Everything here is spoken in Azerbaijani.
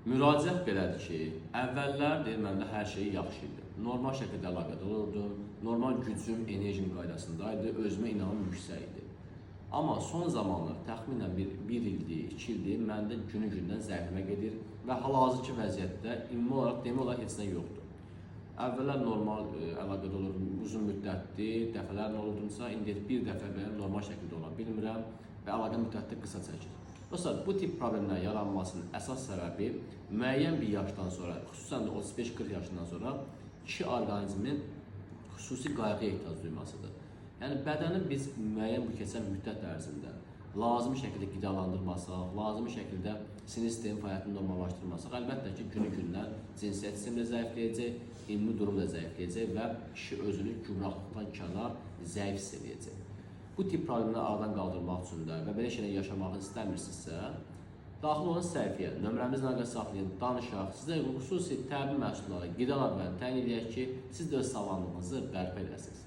Müraciət belədir ki, əvvəllər deyir məndə hər şey yaxşı idi. Normal şəkildə əlaqədə olurdum, normal gücüm, enerjim qaydasındaydı, özümə inamım yüksək idi. Amma son zamanlar təxminən bir ildir, 2 ildir məndə günü-gündən zəifləmə gedir və hal-hazırki vəziyyətdə ümumi olaraq demək olar heç nə yoxdur. Əvvəllər normal əlaqədə olurdum, uzun müddətli, dəfələrlə olurdumsa, indi bir dəfə belə normal şəkildə ola bilmirəm və əlaqə müddəti qısa çəkir. Dostlar, bu tip problemlərin yaranmasının əsas səbəbi müəyyən bir yaşdan sonra, xüsusən də 35-40 yaşından sonra kişi orqanizmin xüsusi qayğıya ehtiyac duymasıdır. Yəni bədəni biz müəyyən bu keçən müddət ərzində lazımi şəkildə qidalandırmasaq, lazımi şəkildə sinir sistemi fəaliyyətini normallaşdırmasaq, əlbəttə ki, günü-gündən cinsiyyət sistemi də zəifləyəcək, ümumi durum da zəifləyəcək və kişi özünü gümrahlıqdan kənar zəif hiss eləyəcək. Bu tip problemləri aradan qaldırmaq üçün də və belə şeylə yaşamağı istəmirsinizsə, daxil olun səhifəyə, nömrəmizlə əlaqə saxlayın, danışaq, sizə xüsusi təbii məhsulları, qidalar və təyin eləyək ki, siz də öz sağlamlığınızı bərpa edəsiniz.